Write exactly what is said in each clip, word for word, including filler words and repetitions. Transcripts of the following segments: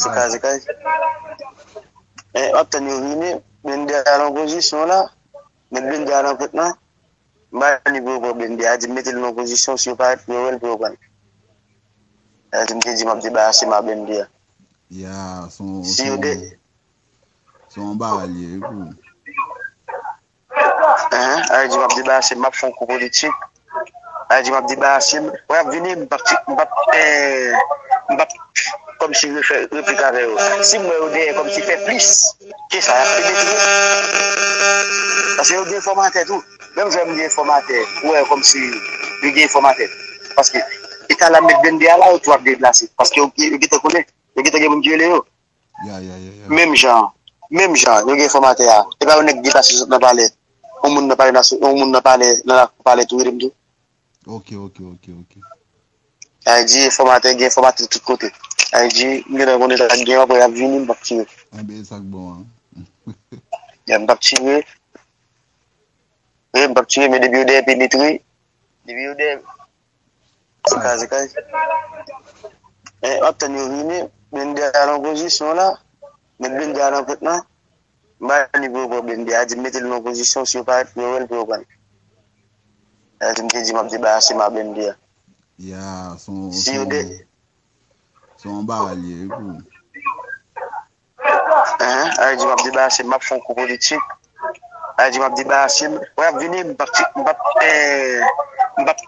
Se kay, se kay. E, w ap tann yo vini, blende a nan pozisyon la. Met blende a nan pòt lan. M pa ni pou yo pran blende a, di mete l nan pozisyon, si yo parèt pou yo wè l, pou yo pran l. Sa di m te di m ap debarase m a blende a. Ya, se yon, se yon, se yon bagay li ye, wi, pou. Hein? Sa di m ap debarase m, m ap fè yon kou politik. Sa di m ap debarase m. Wè, ap vini, m p ap, m p ap, eh, m p ap kòmsi refè replik avè yo. Si m wè yo dèyè kòmsi fè plis ke sa, y ap pede tou. Paske yo gen enfòmatè tou. Menm jan m gen enfòmatè, ou wè kòmsi yo gen enfòmatè. Paske e ta la met blende a la, yo tou ap deplase. Paske yo, yo gentan konnen, yo gentan gen moun ki rele yo. Ya, ya, ya, ya. Menm jan, menm jan, yo gen enfòmatè a. E pa yon nèg ki pase sot nan palè. Yon moun nan palè, yon moun nan palè, nan lakou palè tou rele m tou. Ok, ok, ok, ok. Sa vle di enfòmatè, gen enfòmatè tout kote. Sa vle di, m gentan konnen sa k gen, apre y ap vini, m p ap tire. Enben, e sa k bon an. Ya, m p ap tire. Wi, m p ap tire, men depi yo dèyè penetre, depi yo dèyè. Se kay, se kay. E, w ap tann yo vini, blende a nan pozisyon la, met blende a nan pòt lan. M pa ni pou yo pran blende a, di m mete l nan pozisyon, si yo parèt pou yo wè l, pou yo pran l. Sa di m te di m ap debarase m a blende a. Ya, se yon, se yon, se yon bagay li ye, wi, pou. Hein? Sa di m ap debarase m, m ap fè yon kou politik. Sa di m ap debarase m. Wè, ap vini, m p ap, m p ap, eh, m p ap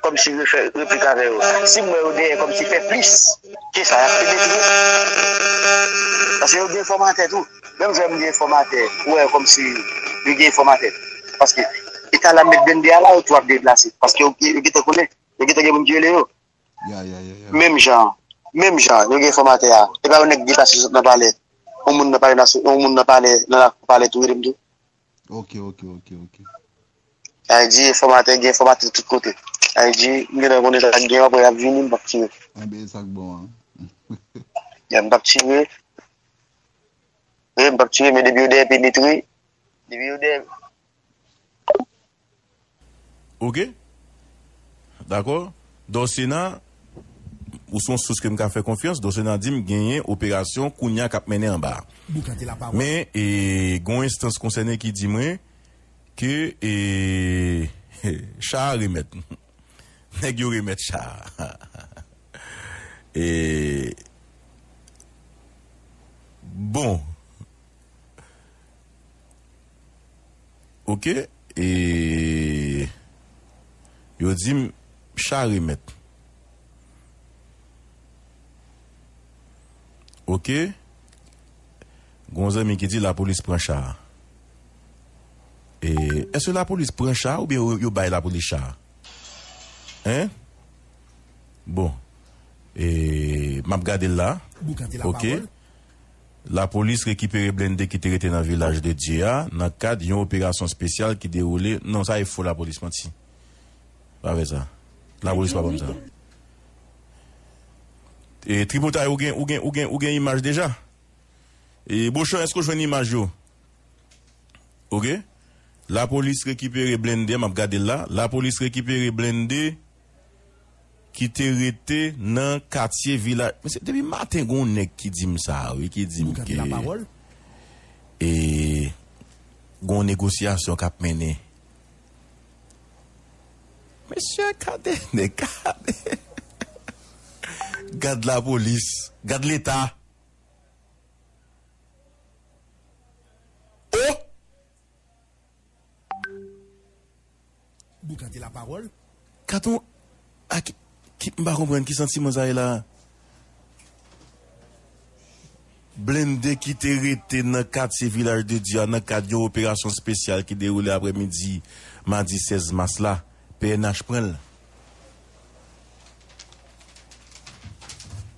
kòmsi refè replik avè yo. Si m wè yo dèyè kòmsi fè plis ke sa, y ap pede tou. Paske yo gen enfòmatè tou. Menm jan m gen enfòmatè, ou wè kòmsi yo gen enfòmatè. Paske e ta la met blende a la, yo tou ap deplase. Paske yo, yo gentan konnen, yo gentan gen moun ki rele yo. Ya, ya, ya, ya. Menm jan, menm jan, yo gen enfòmatè a. E pa yon nèg ki pase sot nan palè. Yon moun nan palè, yon moun nan palè, nan lakou palè tou rele m tou. Ok, ok, ok, ok. Sa vle di enfòmatè, gen enfòmatè tout kote. Sa vle di, m gentan konnen sa k gen, apre y ap vini, m p ap tire. Enben, e sa k bon an. Ya, m p ap tire. Wi, m p ap tire, men depi yo dèyè penetre, depi yo dèyè. Ok? Dakò? Dòsena, ou se yon sous ke m ka fè konfyans, Dòsena di m genyen operasyon kounye a k ap mennen anba a. Men, e, gen yon enstans konsène ki di mwen ke, e, cha a remèt. Nèg yo remèt cha a. E, bon. Ok, e yo di m cha remèt. Ok, gon zanmi ki di lapolis pran cha a. E, èske lapolis pran cha a oubyen yo, yo bay lapolis cha a? Hein? Bon, e, m ap gade l la. Ok. Lapolis rekipere blende ki te rete nan Vilaj de Dye a nan kad yon operasyon espesyal ki dewoule. Non, sa e fo, lapolis manti. Pa fè sa. Lapolis pa ban m sa. E, Tripotay, ou gen, ou gen, ou gen, ou gen imaj deja? E, Bochan, èske w jwenn imaj yo? Ok. Lapolis rekipere blende, m ap gade l la. Lapolis rekipere blende ki te rete nan katye Vilaj. Mesye, depi maten, gon nèg ki di m sa, wi, ki di m ke, e, gon negosyasyon k ap mennen. Mesye, gade, gade. Gad lapolis, gad Leta. Oh! Boukante lapawòl. Katon, a ki, ki, m pa konprann ki santiman sa ye la. Blende ki te rete nan katye Vilaj de Dye a nan kad yon operasyon espesyal ki dewoule aprèmidi madi sèz mas la, P N H pran l.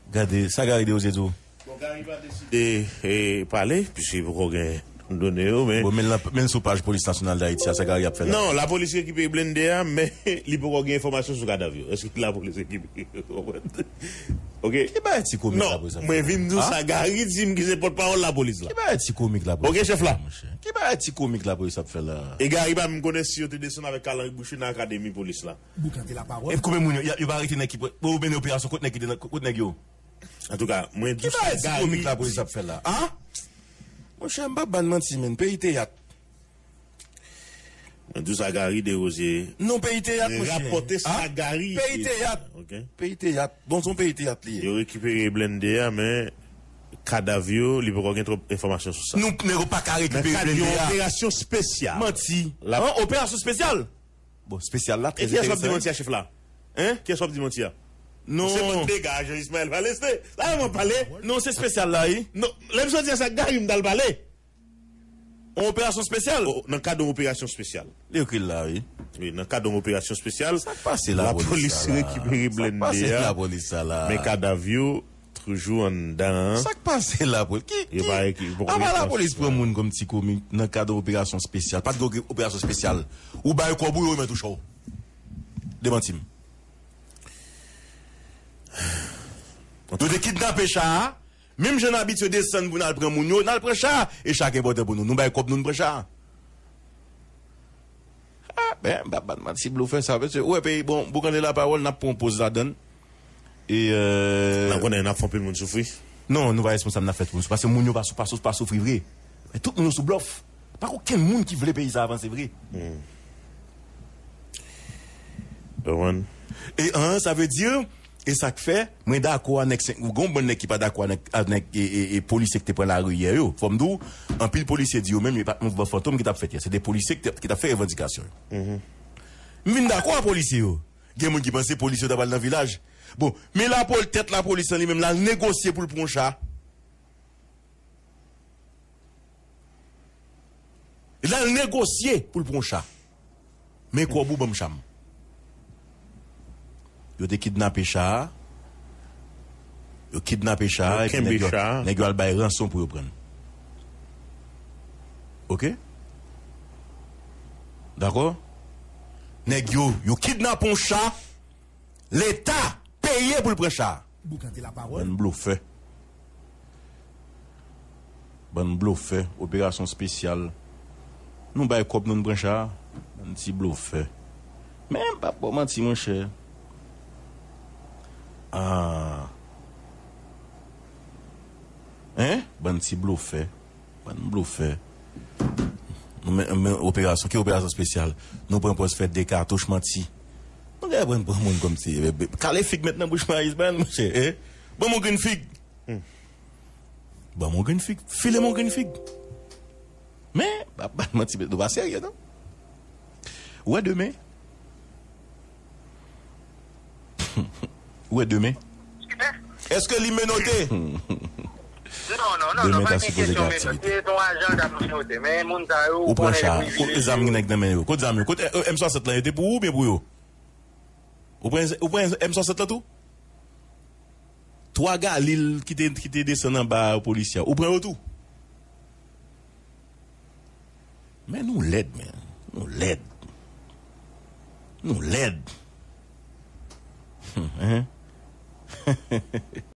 Gade, sa Gary depoze tou. Bon, Gary pa deside, e, pale, piske poko gen done yo, men. Bon, men l, men l sou paj Polis Nasyonal d Ayiti a, sa Gary ap fè la? Non, lapolis rekipere blende a, men li poko gen enfòmasyon sou kadav yo. Èske lapolis rekipere? Ok. Ki bagay ti komik lapolis ap fè la? Non, mwen vin di w sa Gary di m ki se pòtpawòl lapolis la. Ki bagay ti komik lapolis ap fè la, monchè? Ki bagay ti komik lapolis ap fè la? E Gary pa menm konnen si yo te desann avèk kalanri bouche nan akademi polis la. Boukante lapawòl. E konbyen moun yo, yo pa arete nèg ki, pou mennen operasyon kont nèg ki te nan, kont nèg yo? Antouka, mwen di sa Gary di. Ki bagay ti komik lapolis ap fè la? A? Monchè, m p ap ba n manti, menn. Peyi teyat. Mwen di sa Gary Desrosiers. Non, peyi teyat, monchè. Rapòte sa Gary. Peyi teyat. Ok. Peyi teyat. Bon, se yon peyi teyat li ye. Yo rekipere blende a, men kadav yo, li poko gen twòp enfòmasyon sou sa. Nou, nèg yo pa ka rekipere blende a. Nan kad yon operasyon espesyal. Manti. An, operasyon espesyal? Bon, espesyal la, trè enteresan. E kiyès w ap di manti a, chèf la? Hein? Kiyès w ap di manti a? Non. Se bann dega, Jean Ismaël pale, se la mwen pale. Non, se espesyal la, wi. Non, lè m soti a sa Gary m t al pale. Yon operasyon espesyal? O, nan kad yon operasyon espesyal. Li ekri l la, wi. Wi, nan kad yon operasyon espesyal. Sa k pase lapolis sa la? Lapolis rekipere blende a. Sa k pase lapolis sa la? Men kadav yo toujou anndan an. Sa k pase lapolis? Ki, ki? Apa lapolis pran moun kòm ti komik nan kad yon operasyon espesyal? Pa t gen operasyon espesyal. Ou bay kòb ou, yo remèt ou cho. Demanti m. Yo te kidnape cha a. Menm jan n abitye desann pou n al pran moun yo, n al pran cha a. E cha a ki enpòtan pou nou. Nou bay kòb nou, n pran cha a. A, ben, m p ap bat manti blofè sa, paske, ou wè, peyi, bon, boukante lapawòl, n ap pran yon poz ladan l. E, euh, n ap konnen n ap fè anpil moun soufri. Non, nou pa responsab, n ap fè tout moun soufri. Paske moun yo pa sou, pa sou, pa soufri vre. Men tout moun yo sou blòf. Pa gen okenn moun ki vle peyi sa avanse vre. Hmm. Konprann? E, an, sa vle di, e sa k fè, mwen dakò a nèg senk, ou gen yon bann nèg ki pa dakò a nèg, a nèg, e, e, e polisye ki te pran lari yè yo. Fò m di w, anpil polisye di yo menm, e pa t mouvman fantom ki t ap fèt yè. Se de polisye ki te, ki t ap fè revandikasyon yo. Mhm. M vin dakò a polisye yo. Gen moun ki panse polisye yo ta pral nan vilaj. Bon, men lapol-, tèt lapolis lan li menm, l al negosye pou l pran yon cha. L al negosye pou l pran yon cha. Men kòb ou, ban m cha m. Yo te kidnape cha a. Yo kidnape cha a, epi nèg yo, nèg yo al bay ranson pou yo pran l. Oke? Dakò? Nèg yo, yo kidnape yon cha. Leta peye pou l pran cha a. Bann blofè. Bann blofè. Operasyon espesyal. Nou bay kòb nou, n pran cha a. Bann ti blofè. Men, m p ap ba w manti, monchè. Ah. Hein? Bann ti blofè. Bann blofè. Nou men, men operasyon, ki operasyon espesyal? Nou pran pòz fè de katouch, manti. Nou gen pran, pran moun kòmsi, eh, eh, kale fig met nan bouch Mayiz, ban monchè, eh. Ban m yon grenn fig. Hmm. Ban m yon grenn fig. File m yon grenn fig. Men, pa, pa manti, nou pa serye, non. Ou wè demen? Ou wè demen? Èske li menote? Non, non, non, non, pa gen kesyon menote. Se yon ajan k ap menote. Men moun sa yo, ou pran cha. Kot zam ki nèg nan men yo? Kot zam yo? Kot, eh, M swasant lan, yo te pou ou oubyen pou yo? Ou pran, ou pran M swasant lan tou? Twa Galil ki te, ki te desann anba polisye a. Ou pran yo tou? Men nou lèd, men. Nou lèd. Nou lèd. Hein?